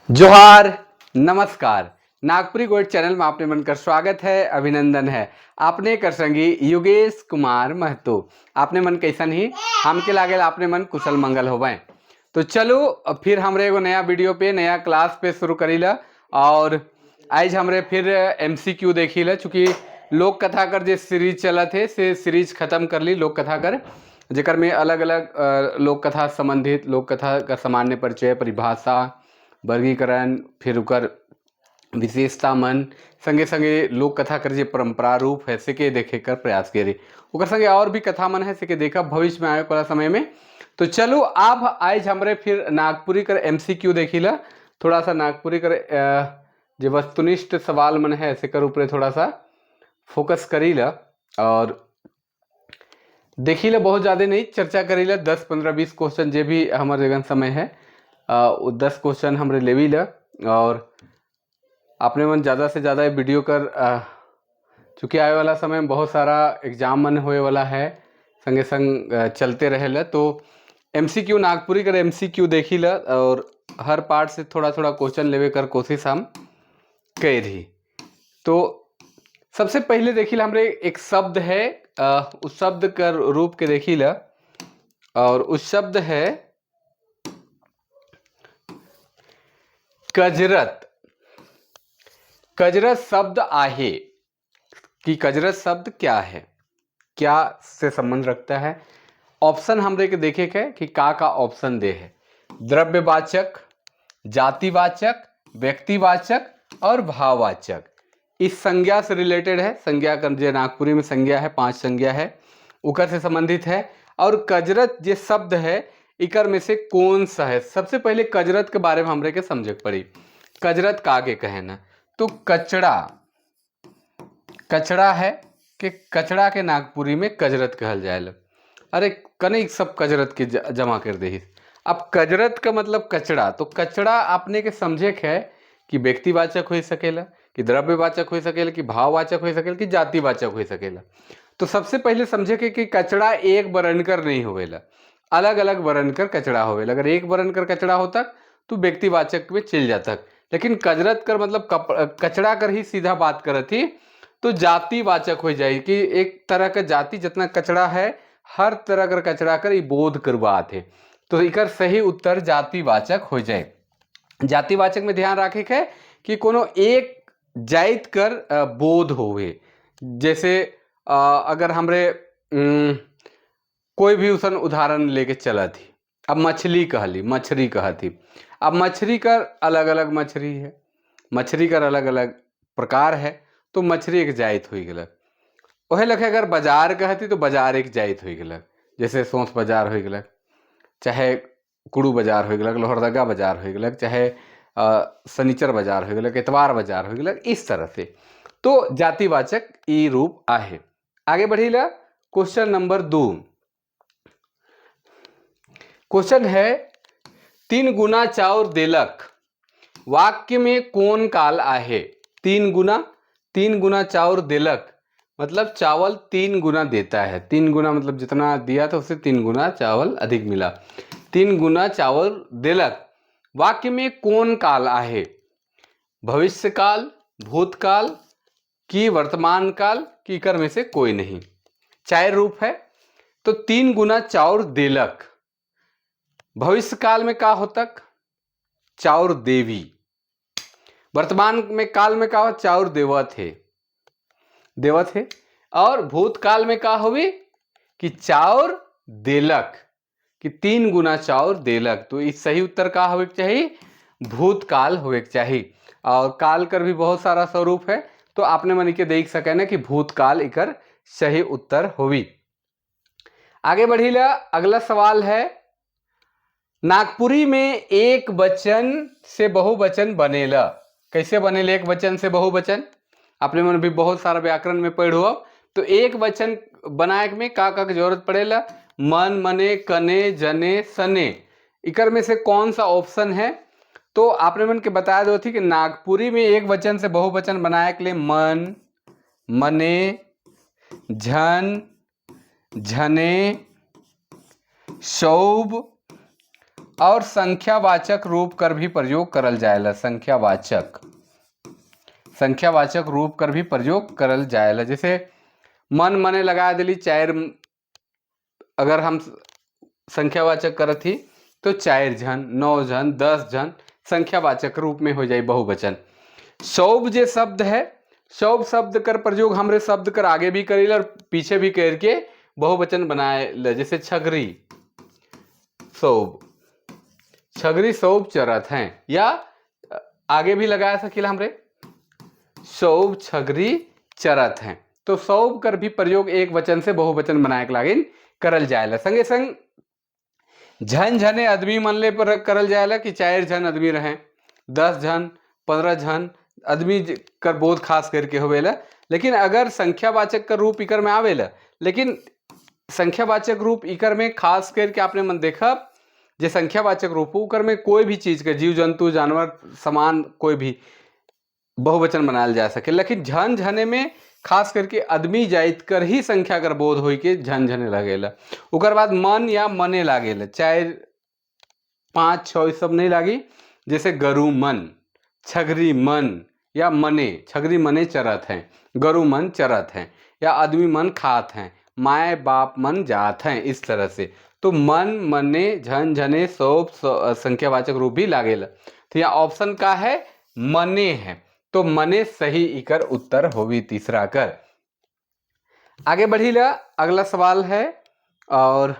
जोहार, नमस्कार। Nagpuri gold channel में आपने मन कर स्वागत है, अभिनंदन है। आपने कर संगी युगेश कुमार महतो। आपने मन कैसन ही? हमके लागेल आपने मन कुशल मंगल होवे। तो चलो, अब फिर हमरे एगो नया वीडियो पे, नया क्लास पे शुरू करीला और आज हमरे फिर एमसीक्यू देखी। चूँकि लोक कथा कर जे सीरीज चलत है, से सीरीज खत्म कर ली लोक कथा कर, जेकर में अलग अलग लोक कथा संबंधित, लोक कथा का सामान्य परिचय, परिभाषा, वर्गीकरण, फिर ओकर विशेषता मन, संगे संगे लोक कथा कर जे परंपरा रूप है, से के देखे कर प्रयास करे। ओकर संगे और भी कथा मन है, से के देखा भविष्य में आए वाला समय में। तो चलो, अब आज हमरे फिर नागपुरी कर एमसीक्यू देखी ला। थोड़ा सा नागपुरी कर जो वस्तुनिष्ठ सवाल मन है, से कर ऊपर थोड़ा सा फोकस करी ला और देखी ला। बहुत ज़्यादा नहीं चर्चा करी ला, 10, 15, 20 क्वेश्चन, जे भी हमारे जगन समय है, 10 क्वेश्चन हमरे लेवी ला। और अपने मन ज़्यादा से ज़्यादा वीडियो कर, चूँकि आए वाला समय में बहुत सारा एग्जाम मन होए वाला है, संगे संग चलते रहे ला। तो एमसीक्यू, नागपुरी कर एमसीक्यू देखी ला और हर पार्ट से थोड़ा थोड़ा क्वेश्चन लेवे कर कोशिश हम कर रही। तो सबसे पहले देखी ला, हमरे एक शब्द है, उस शब्द कर रूप के देखी ला और उस शब्द है कजरत। कजरत शब्द आहे कि कजरत शब्द क्या है, क्या से संबंध रखता है? ऑप्शन हमरे के देखे के कि का का ऑप्शन दे है। द्रव्यवाचक, जातिवाचक, व्यक्तिवाचक और भाववाचक। इस संज्ञा से रिलेटेड है। संज्ञा कर जे नागपुरी में संज्ञा है, पांच संज्ञा है, उकर से संबंधित है। और कजरत जे शब्द है, इकर में से कौन सा है? सबसे पहले कजरत के बारे में हमरे के समझे के पड़ी, कजरत का के कहना। तो कचड़ा, कचड़ा है कि कचड़ा के नागपुरी में कजरत कहल जाए। अरे कने सब कजरत के जमा कर दे। अब कजरत का मतलब कचड़ा, तो कचड़ा अपने के समझे के है कि व्यक्तिवाचक हो सकेला, कि द्रव्यवाचक हो सकेला, कि भाववाचक हो सकेला, कि जातिवाचक हो सकेला। तो सबसे पहले समझे के कि कचड़ा एक वर्ण नहीं होवेला, अलग अलग वर्ण कर कचड़ा होवेला। अगर एक वर्ण कर कचड़ा होता तो व्यक्तिवाचक में चल जाता, लेकिन कजरत कर मतलब कचड़ा कर ही सीधा बात करत ही, तो जातिवाचक हो जाए कि एक तरह का जाति जितना कचड़ा है, हर तरह का कचड़ा कर बोध करवात है। तो इकर सही उत्तर जातिवाचक हो जाए। जातिवाचक में ध्यान रखे है कि कोनो एक जाइत कर बोध होवे। जैसे अगर हमरे कोई भी उसन उदाहरण लेके चला थी, अब मछली कहली, मछली कहती। अब मछली कर अलग अलग मछली है, मछली कर अलग अलग प्रकार है, तो मछली एक जाइत हो गलक। वही लखे अगर बाजार कहती तो बाजार एक जाइत हो गलक। जैसे सौंस बाजार हो गलक, चाहे कुड़ू बाजार हो गलक, लोहरदगा बाजार हो गलक, चाहे शनिचर बाजार हो गलक, एतवार बाजार हो गलक, इस तरह से। तो जातिवाचक ई रूप आहे। आगे बढ़ीला, क्वेश्चन नंबर 2। क्वेश्चन है, 3 गुना चाउर देलक, वाक्य में कौन काल आहे? 3 गुना, 3 गुना चाउर देलक मतलब चावल 3 गुना देता है। 3 गुना मतलब जितना दिया था, उससे 3 गुना चावल अधिक मिला। 3 गुना चावल देलक, वाक्य में कौन काल आहे? भविष्य काल, भूतकाल की वर्तमान काल की कर में से कोई नहीं? चार रूप है। तो 3 गुना चाउर देलक, भविष्य काल में का होतक? चाउर देवी। वर्तमान में काल में का हो? चाउर देवत है, देवत है। और भूतकाल में का होवी कि चाउर देलक, कि 3 गुना चाउर देलक। तो इस सही उत्तर का होवे के चाहिए? भूतकाल होवे के चाहिए। और काल कर भी बहुत सारा स्वरूप है, तो आपने मन के देख सके ना कि भूतकाल इकर सही उत्तर होवी। आगे बढ़ीला, अगला सवाल है, नागपुरी में एक वचन से बहुवचन बनेला। कैसे बनेला एक वचन से बहुवचन? अपने मन भी बहुत सारा व्याकरण में पढ़ हुआ। तो एक वचन बनाए में का का के जरूरत पड़ेला? मन, मने, कने, जने, सने, इकर में से कौन सा ऑप्शन है? तो आपने मन के बताया दो थी कि नागपुरी में एक वचन से बहुवचन बनाए के लिए मन, मने, झन, झने, शौब और संख्यावाचक रूप कर भी प्रयोग करल जाएला। संख्यावाचक, संख्यावाचक रूप कर भी प्रयोग करल जाएला। जैसे मन मने लगा दिली चार, अगर हम संख्यावाचक करत ही तो 4 जन, 9 जन, 10 जन संख्यावाचक रूप में हो जाए बहुवचन। शौभ जे शब्द है, शौभ शब्द कर प्रयोग हमरे शब्द कर आगे भी करेला और पीछे भी करके बहुवचन बनाए। जैसे छगरी शौभ, छगरी शौभ चरत हैं, या आगे भी लगा सकीला हमरे शौभ छगरी चरत हैं। तो शौभ कर भी प्रयोग एक वचन से बहुवचन बनाए के लागिन करल जाएला। संगे संग झन झने आदमी मन ले पर करल जाएला कि 4 जन आदमी रहें, 10 जन, 15 जन आदमी कर बोध खास करके होवेला। लेकिन अगर संख्यावाचक का रूप इकर में आवेला, लेकिन संख्यावाचक रूप इकर में खास करके आपने मन देखा जे संख्यावाचक रूप उकर में कोई भी चीज के जीव जंतु जानवर सामान कोई भी बहुवचन बनाल जा सके। लेकिन झन झने में खास करके आदमी जाइत कर ही संख्या कर बोध होई के झन झने लगेला। उकर बाद मन या मने लागेला, 4 5 6 सब नहीं लागी। जैसे गरु मन, छगरी मन या मने, छगरी मने चरत हैं, गरु मन चरत हैं, या आदमी मन खात हैं, माए बाप मन जात हैं, इस तरह से। तो मन मने झन झने सब संख्यावाचक रूप भी लागेला। तो यह ऑप्शन का है मने है, तो मने सही इकर उत्तर होवी तीसरा कर। आगे बढ़ीला, अगला सवाल है और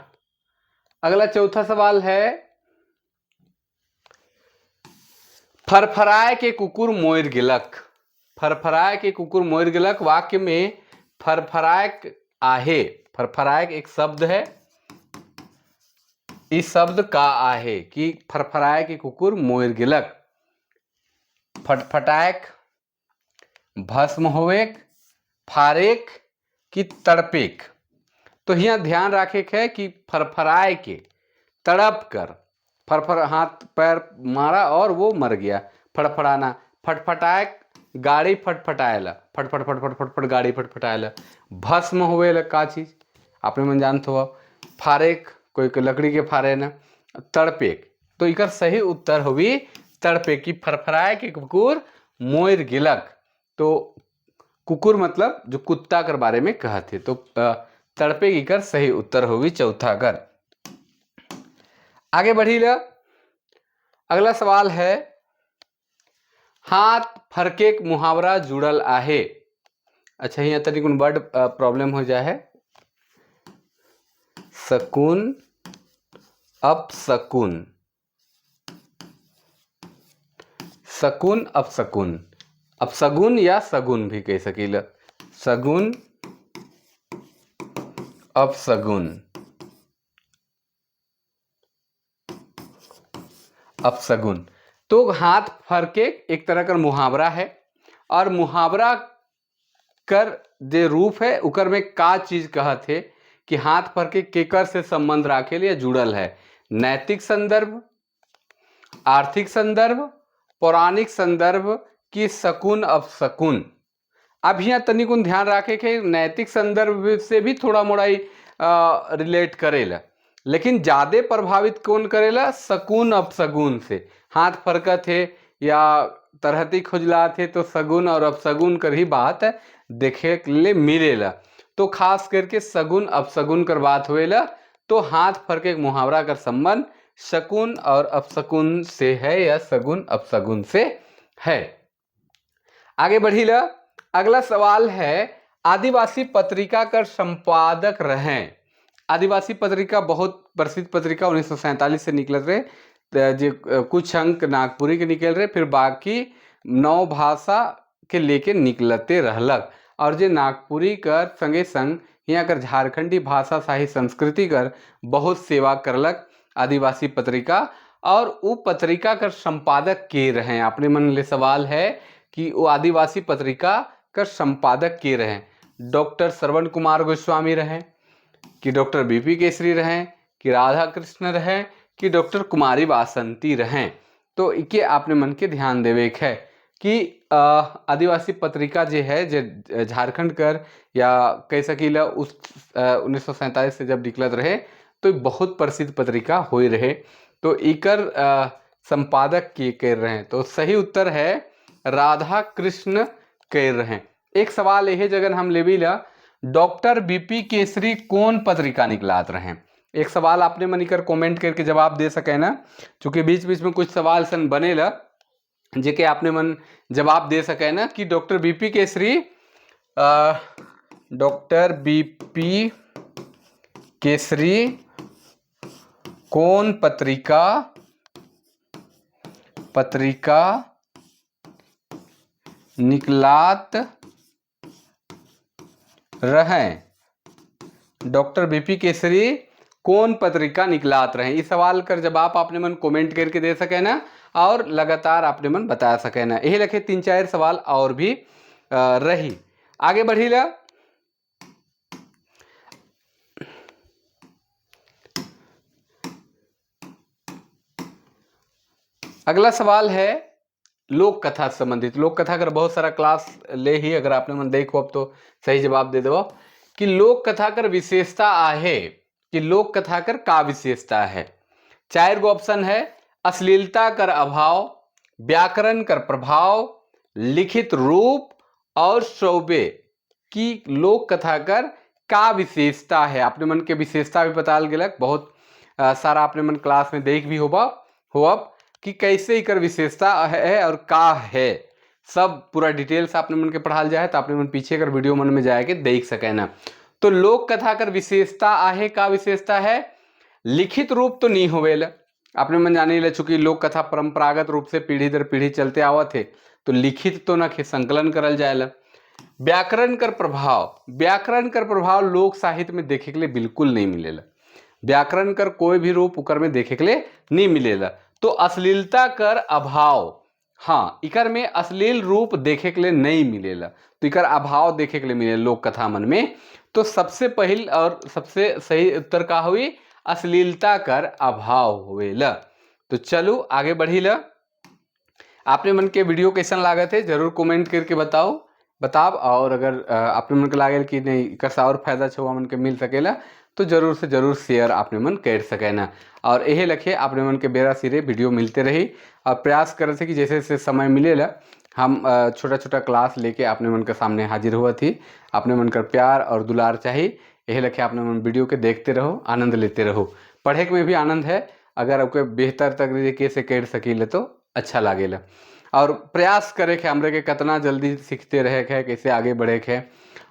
अगला चौथा सवाल है, फरफराए के कुकुर मोर गिलक। फरफराए के कुकुर मोर गिलक वाक्य में फरफराए आहे, फरफराए एक शब्द है, इस शब्द का आहे कि फरफराए के कुकुर मोर गिलक। फटफटाएक, भस्म होवेक, फारेक कि तड़पेक। तो यहाँ ध्यान रखे के है कि फरफराए के तड़प कर, फरफर हाथ पैर मारा और वो मर गया, फड़फड़ाना। फटफटाए गाड़ी फटफटाएला, फटफट फटफट फटफट गाड़ी फटफटाएला। भस्म होवेला का चीज आपने मन जानते हो, फारेक कोई लकड़ी के फारे न, तड़पेक। तो इकर सही उत्तर होवी तड़पे की फरफराए के कुकुर मोर गिलक। तो कुकुर मतलब जो कुत्ता कर बारे में कहते, तो तड़पे की कर सही उत्तर होगी चौथा कर। आगे बढ़ी ल, अगला सवाल है, हाथ फरके मुहावरा जुड़ल आहे। अच्छा यहाँ तनिक बड प्रॉब्लम हो जाए है, शकुन अपशकुन, शकुन अपशकुन, अपशगुन या सगुन भी कह सकीला, सगुन अपशगुन, अपशगुन। तो हाथ फरके एक तरह का मुहावरा है और मुहावरा कर जे रूप है उकर में का चीज कहत है कि हाथ फरके केकर से संबंध राखे लिए जुड़ल है। नैतिक संदर्भ, आर्थिक संदर्भ, पौराणिक संदर्भ कि शकुन अपशकुन। अब यहाँ तनिकुन ध्यान रखे के नैतिक संदर्भ से भी थोड़ा मोड़ा ही रिलेट करेला, लेकिन ज़्यादा प्रभावित कौन करेला, शकुन अपशगुन से। हाथ फरकत है या तरहती खुजलात है तो शगुन और अपशगुन कर ही बात देखे ले मिलेला। तो खास करके शगुन अपशगुन कर बात होएला, तो हाथ फरके एक मुहावरा कर संबंध शकुन और अपशकुन से है या शगुन अपशगुन से है। आगे बढ़ीला, अगला सवाल है, आदिवासी पत्रिका कर संपादक रहें। आदिवासी पत्रिका बहुत प्रसिद्ध पत्रिका 1947 से निकलत रहे, जे कुछ अंक नागपुरी के निकल रहे, फिर बाकी 9 भाषा के लेके निकलते रहलक। और जे नागपुरी कर संगे संग यहाँ कर झारखंडी भाषा साहित्य संस्कृति कर बहुत सेवा करलक आदिवासी पत्रिका। और वो पत्रिका कर संपादक के रहें, अपने मन ले सवाल है कि वो आदिवासी पत्रिका कर संपादक के रहें। डॉक्टर श्रवण कुमार गोस्वामी रहें कि डॉक्टर बीपी केसरी रहें कि राधा कृष्ण रहें कि डॉक्टर कुमारी वासंती रहें। तो इके आपने मन के ध्यान देवे है कि आदिवासी पत्रिका जे है जे झारखंड कर या कह सकीला उस 1947 से जब निकलत रहे तो बहुत प्रसिद्ध पत्रिका हो रहे। तो इकर संपादक के कर रहे हैं? तो सही उत्तर है राधा कृष्ण कर रहे हैं। एक सवाल यही जगह हम लेबी ला, डॉक्टर बीपी केसरी कौन पत्रिका निकलात रहे हैं? एक सवाल आपने मन कर कमेंट करके जवाब दे सके ना, चूंकि बीच बीच में कुछ सवाल सन बने ला जेके आपने मन जवाब दे सके ना कि doctor BP Kesari, doctor BP Kesari कौन पत्रिका पत्रिका निकलात रहे? डॉक्टर बीपी केसरी कौन पत्रिका निकलात रहे? इस सवाल कर जवाब आपने मन कमेंट करके दे सके ना और लगातार आपने मन बता सके ना। यही लखे 3-4 सवाल और भी रही। आगे बढ़ी ला। अगला सवाल है लोक कथा से संबंधित। लोक कथा कर बहुत सारा क्लास ले ही, अगर आपने मन देखो अब तो सही जवाब दे दो कि लोक कथा कर विशेषता आहे कि लोक कथा कर का विशेषता है। 4 गो ऑप्शन है, अश्लीलता कर अभाव, व्याकरण कर प्रभाव, लिखित रूप और शोबे की लोक कथा कर का विशेषता है। अपने मन के विशेषता भी बताल गेलक, बहुत सारा अपने मन क्लास में देख भी होबा हो अब कि कैसे एकर विशेषता है और का है, सब पूरा डिटेल्स आपने मन के पढ़ाल जाए तो आपने मन पीछे कर वीडियो मन में जाके देख सके ना। तो लोक कथा कर विशेषता आहे का विशेषता है, लिखित रूप तो नहीं होवेल, आपने मन जाने ले चूंकि लोक कथा परंपरागत रूप से पीढ़ी दर पीढ़ी चलते आवत है तो लिखित तो न संकलन करल जाएला। व्याकरण कर प्रभाव, व्याकरण कर प्रभाव लोक साहित्य में देखे के लिए बिल्कुल नहीं मिलेला, व्याकरण कर कोई भी रूप उकर में देखे के लिए नहीं मिलेला। तो अश्लीलता कर अभाव, हाँ इकर में अश्लील रूप देखे के लिए नहीं मिलेला, तो इकर अभाव देखे के लिए मिले लोक कथा मन में। तो सबसे पहल और सबसे सही उत्तर का हुई, अश्लीलता कर अभाव हुएला। तो चलो आगे बढ़ी ला। आपने मन के वीडियो कैसन लागत है जरूर कमेंट करके बताओ बताब, और अगर आपने मन के लागल कि नहीं एकर से और फायदा छुआ मन के मिल सकेला तो जरूर से जरूर शेयर आपने मन कर सके ना। और यही लखे आपने मन के बेरा सिरे वीडियो मिलते रही और प्रयास करे थे कि जैसे जैसे समय मिलेला हम छोटा छोटा क्लास लेके आपने मन के सामने हाजिर हुआ थी। आपने मन का प्यार और दुलार चाहिए, यही लखे आपने मन वीडियो के देखते रहो, आनंद लेते रहो। पढ़े में भी आनंद है, अगर आपके बेहतर तरीके से कर सकीले तो अच्छा लागेला। और प्रयास करे के हमरे के कितना जल्दी सीखते रहे के, कैसे आगे बढ़े के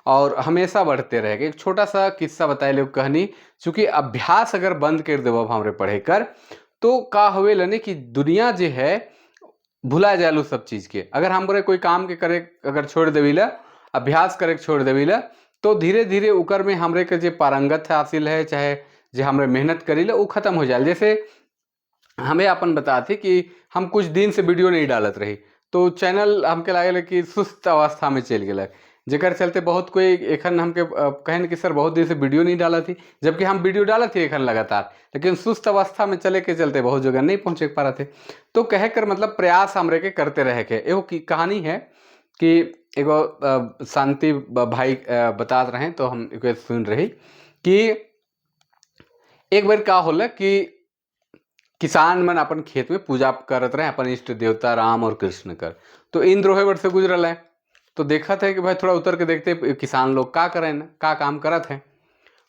और हमेशा बढ़ते रहे के। एक छोटा सा किस्सा बताए लोग कहानी, चूँकि अभ्यास अगर बंद कर देव हमरे पढ़े कर तो का हुए लने कि दुनिया जो है भुला जालू सब चीज़ के। अगर हमरे कोई काम के करे अगर छोड़ देवीला, अभ्यास करे छोड़ देवीला तो धीरे धीरे उकर में हमरे के जो पारंगत हासिल है चाहे जो हमरे मेहनत करीला वो खत्म हो जाए। जैसे हमें अपन बताते कि हम कुछ दिन से वीडियो नहीं डालत रही तो चैनल हमके लागल कि सुस्त अवस्था में चल गया, जेकर चलते बहुत कोई एखन हमके कहन कि सर बहुत दिन से वीडियो नहीं डाला थी, जबकि हम वीडियो डाला थी एखन लगातार, लेकिन सुस्त अवस्था में चले के चलते बहुत जगह नहीं पहुँचे पा रहे थे। तो कह कर मतलब प्रयास हमरे के करते रहे के। एगो की कहानी है कि एगो शांति भाई बतात रहे तो हम एक सुन रही कि एक बार का होला कि किसान मन अपन खेत में पूजा करत रहे अपन इष्ट देवता राम और कृष्ण कर। तो इंद्र ओहे से गुजरल है तो देखा था कि भाई थोड़ा उतर के देखते किसान लोग का करें का काम करत हैं।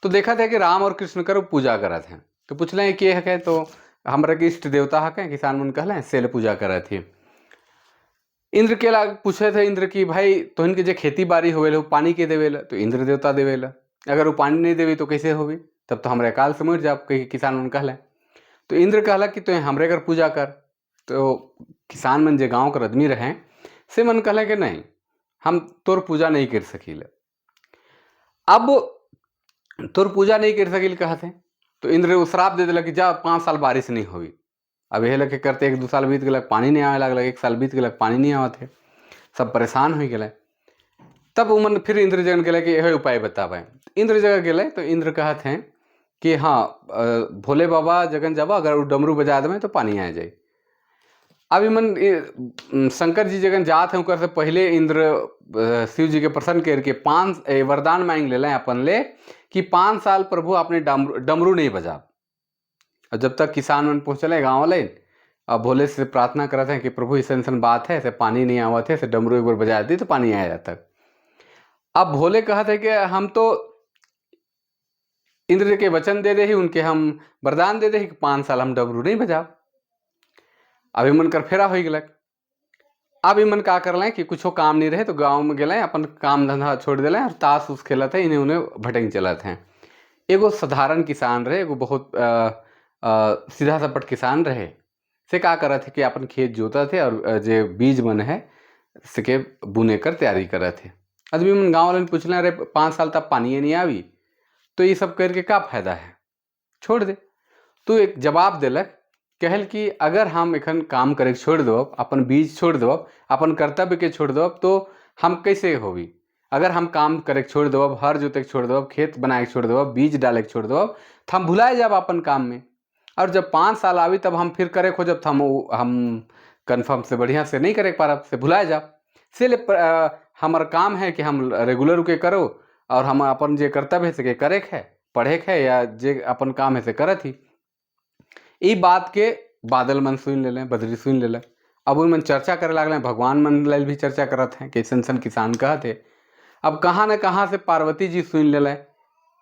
तो देखा था कि राम और कृष्ण कर पूजा करत हैं। तो पूछले हैं के हके, तो हमरा के इष्ट देवता हके, किसान मन कहले से पूजा करत ही। इंद्र के लाग पूछे थे इंद्र की भाई तो इनके जो खेती बाड़ी होवेला पानी के देवेला, तो इंद्र देवता देवेला, अगर वो पानी नहीं देवी तो कैसे होगी, तब तो हमारे अकाल से मर जाब, कहीं किसान मन कहले। तो इंद्र कहला कि तो हमरे कर पूजा कर। तो किसान मन जे गाँव कर आदमी रहे से मन कहले कि नहीं हम तोर पूजा नहीं कर सकीले। अब तोर पूजा नहीं कर सकील कहते तो इंद्र श्राप दे दिला कि जा 5 साल बारिश नहीं होगी। अब यह लगे करते 1-2 साल बीत गया पानी नहीं आवे लगल, 1 साल बीत गया पानी नहीं आवत है, सब परेशान हो गए। तब उमन फिर इंद्र जगन गए कि यह उपाय बतावे। इंद्र जगह गए तो इंद्र कहते हैं कि हाँ भोले बाबा जगन जाबा अगर डमरू बजा दें तो पानी आ जाए। अब इमन शंकर जी जगन जात हैं उनकर से पहले इंद्र शिव जी के प्रसन्न करके 5 वरदान मांग ले अपन ले कि 5 साल प्रभु आपने डमरू नहीं बजा। और जब तक किसान मन पहुँचले गाँव वाले, अब भोले से प्रार्थना करत हैं कि प्रभु ऐसन ऐसन बात है, ऐसे पानी नहीं आवत है, ऐसे डमरू एक बार बजा दी तो पानी आ जाता। अब भोले कहत है कि हम तो इंद्र के वचन दे दे ही, उनके हम वरदान दे दे ही कि 5 साल हम डमरू नहीं बजाब। अब इमन कर फेरा हो गलक। अब इमन का करलें कि कुछो काम नहीं रहे तो गांव में गेलें, अपन काम धंधा छोड़ दिलें और ताश उस खेलत है, इन्हें उन्हें भटंग चलत हैं। एगो साधारण किसान रहे, एगो बहुत सीधा सपट किसान रहे। से का करत है कि अपन खेत जोतत है और जे बीज मन है सके बुने कर तैयारी करत है। आदमी मन गाँव वाले पूछले, अरे 5 साल तक पानी नहीं आवी तो ये सब करके का फायदा है, छोड़ दे। तो एक जवाब दिलक, कहल कि अगर हम एखन काम करे के छोड़ देब, अपन बीज छोड़ देब, अपन कर्तव्य के छोड़ देब तो हम कैसे होबी। अगर हम काम करे के छोड़ देब, हर जोते के छोड़ देब, खेत बनाए के छोड़ देब, बीज डाले के छोड़ देब, तो हम भुलाए जाब अपन काम में। और जब 5 साल आवी तब हम फिर करे खोजब तो हम कन्फर्म से बढ़िया से नहीं करे पारब, से भुलाए जाब। से हमार काम है कि हम रेगुलर के करो और हम अपन जे कर्तव्य है से के करे के है, पढ़े के है या जे अपन काम है से करत ही। ई बात के बादल मन सुन लेले, बदरी सुन लेले। अब उन मन चर्चा करे लागले, भगवान मन लेल भी चर्चा करत हैं कि ऐसन ऐसन किसान कहत है। अब कहाँ न कहाँ से पार्वती जी सुन लेले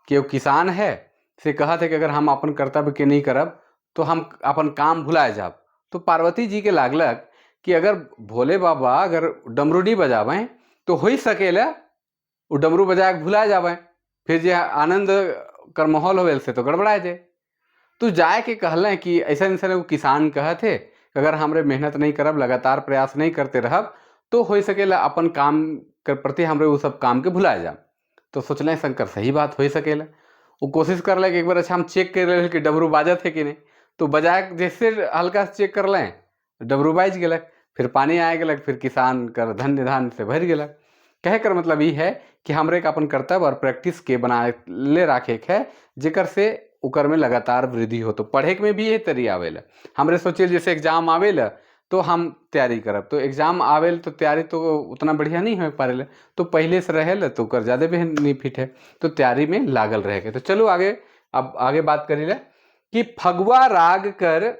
कि वो किसान है, से कहत है कि अगर हम अपन कर्तव्य के नहीं करब तो हम अपन काम भुलाए जाब। तो पार्वती जी के लागलक कि अगर भोले बाबा अगर डमरू नहीं बजावें तो हो ही सकेला वो डमरू बजा के भुला जावें, फिर जे आनंद कर माहौल होवेल से तो गड़बड़ा जाए। तो जाए के कहलें कि ऐसा ऐसा एगो किसान कहत है अगर हमरे मेहनत नहीं करब, लगातार प्रयास नहीं करते रहब तो हो सकेला अपन काम के प्रति हमरे वो सब काम के भुला जाब। तो सोचलें शंकर सही बात हो सकेला। वो कोशिश कर कि एक बार अच्छा हम चेक कर रहे कि डमरू बाजत है कि नहीं, तो बजाय जैसे हल्का से चेक कर लें डमरू बाज गलक, फिर पानी आ गलक, फिर किसान कर धन्य धान से भर गलक। कहे कर मतलब ये है कि हमरे का अपन कर्तव्य और प्रैक्टिस के बना ले रखे के है जेकर से उकर में लगातार वृद्धि हो। तो पढ़े में भी ये तरी आवेला, हमरे सोचे जैसे एग्जाम आवेला तो हम तैयारी करब, तो एग्जाम आवेल तो तैयारी तो उतना बढ़िया नहीं हो पारेला, तो पहले से रहेला तो उकर ज़्यादा बेनिफिट है, तो तैयारी में लागल रहे के। तो चलो आगे, अब आगे बात करी ले कि फगुआ राग कर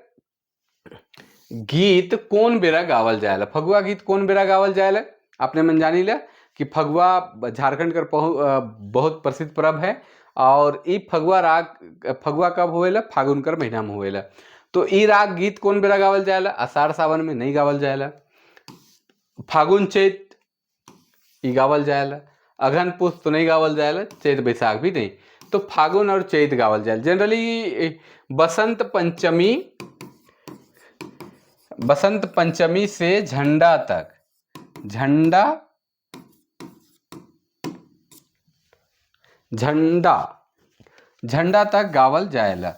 गीत कौन बेरा गावल जाएला। फगुआ गीत कौन बेरा गावल जाएला आपने मन जानी ले कि फगुआ झारखंड कर बहुत प्रसिद्ध पर्व है। और ई फगुआ राग, फगुआ कब होएला? फागुन कर महीना में होएला। तो ई राग गीत कौन बेरा गावल जाएला? आषाढ़ सावन में नहीं गावल जाएला। फागुन चैत ई गावल जाएला, अगहन पूस तो नहीं गावल जाएला, चैत बैसाख भी नहीं, तो फागुन और चैत गावल जाएला। जनरली बसंत पंचमी, बसंत पंचमी से झंडा तक, झंडा झंडा झंडा तक गावल जाएला।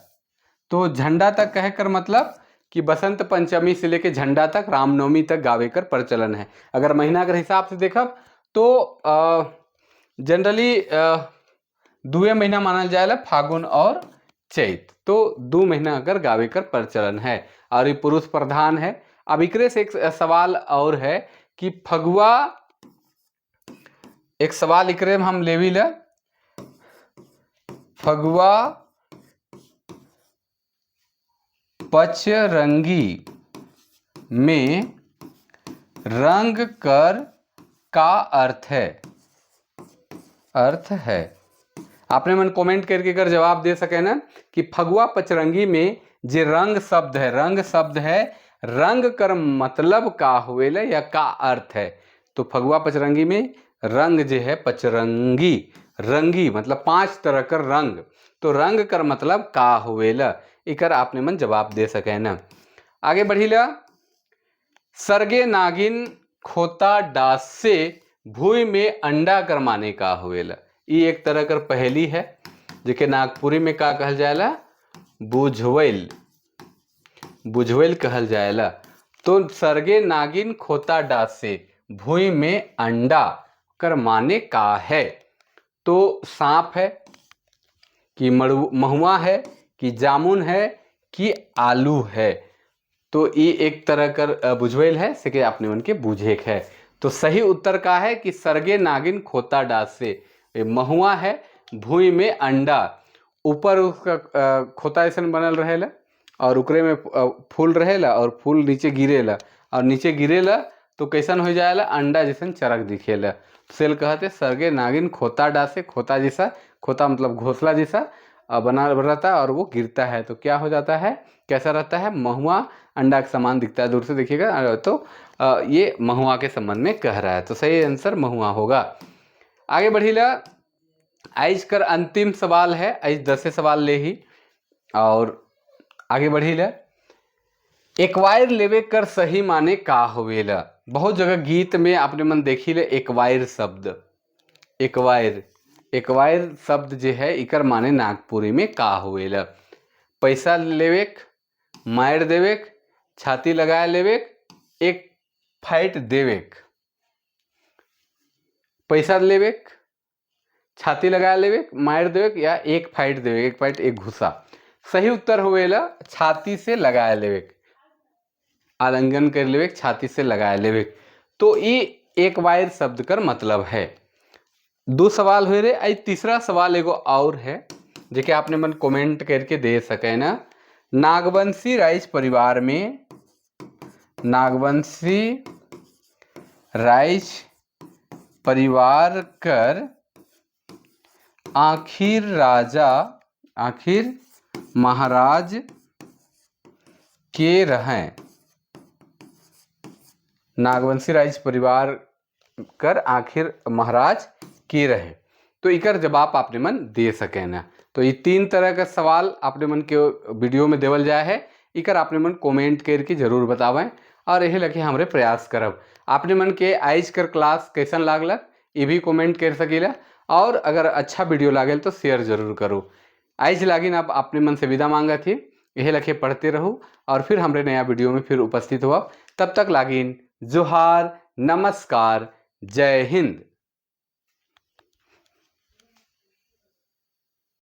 तो झंडा तक कह कर मतलब कि बसंत पंचमी से लेके झंडा तक, रामनवमी तक गावे कर प्रचलन है। अगर महीना के हिसाब से देखब तो जनरली दुए महीना मानल जाएला, फागुन और चैत, तो 2 महीना अगर गावे कर प्रचलन है और ये पुरुष प्रधान है। अब इकरे से एक सवाल और है कि फगुआ, एक सवाल इकरे में हम लेवी ला, फगुआ पचरंगी में रंग कर का अर्थ है, अर्थ है। आपने मन कमेंट करके अगर जवाब दे सके ना कि फगुआ पचरंगी में जे रंग शब्द है, रंग शब्द है, रंग कर मतलब का हुएला या का अर्थ है। तो फगुआ पचरंगी में रंग जे है पचरंगी, रंगी मतलब 5 तरह कर रंग, तो रंग कर मतलब का हुएला, इकर आपने मन जवाब दे सके ना। आगे बढ़ीला, सरगे नागिन खोता डास से भूई में अंडा कर माने का हुएला। ये एक तरह कर पहेली है जेके नागपुरी में का कहल जाएला? बुझवेल, बुझवेल कहल जाएला। तो सरगे नागिन खोता डास से भूई में अंडा कर माने का है? तो सांप है कि महुआ है कि जामुन है कि आलू है? तो ये एक तरह कर बुझवेल है, से कि आपने उनके बूझे है। तो सही उत्तर का है कि सरगे नागिन खोता डास से महुआ है, भूई में अंडा, ऊपर उसका खोता ऐसा बनल रहेला, और ओकरे में फूल रहेला और फूल नीचे गिरेला और नीचे गिरेला तो कैसन हो जाएला? अंडा जैसन चरक दिखेला। सेल कहते सरगे नागिन खोता डासे, खोता जैसा, खोता मतलब घोंसला जैसा बना रहता है और वो गिरता है तो क्या हो जाता है? कैसा रहता है? महुआ अंडा के समान दिखता है, दूर से देखिएगा तो ये महुआ के संबंध में कह रहा है, तो सही आंसर महुआ होगा। आगे बढ़ीला, आइज कर अंतिम सवाल है, आइज 10 सवाल ले ही और आगे बढ़ीला। एक्वायर लेवे कर सही माने का होवेला? बहुत जगह गीत में आपने मन देखी ले एक्वायर शब्द, एक्वायर, एक्वायर शब्द जो है इकर माने नागपुरी में का होवेला? पैसा लेवेक, मार देवेक, छाती लगाए लेवेक, एक फाइट देवेक। पैसा लेवेक, छाती लगा लेवेक, मार देवेक या एक फाइट देवेक, एक फाइट एक घुसा। सही उत्तर होवेला छाती से लगाए लेवेक, आलिंगन कर लेवेक, छाती से लगाए लेवेक। तो ये एक्वायर शब्द कर मतलब है। दो सवाल हुए रे, आई तीसरा सवाल एगो और है जेके आपने मन कमेंट करके दे सके ना। नागवंशी राइस परिवार में, नागवंशी राइस परिवार कर आखिर राजा, आखिर महाराज के रहें? नागवंशी राज परिवार कर आखिर महाराज के रहे? तो इकर जवाब आपने मन दे सके ना। तो ये तीन तरह का सवाल आपने मन के वीडियो में देवल जाए है, इकर आपने मन कमेंट करके जरूर बतावें और यही लगे हमरे प्रयास करब। आपने मन के आइज कर क्लास कैसन लागलक, ये भी कमेंट कर सकीला और अगर अच्छा वीडियो लागल तो शेयर जरूर करो। आइज लागिन अब अपने मन से विदा मांगा थी, यही लखे पढ़ते रहो और फिर हमरे नया वीडियो में फिर उपस्थित हुआ। तब तक लागिन जोहार, नमस्कार, जय हिंद।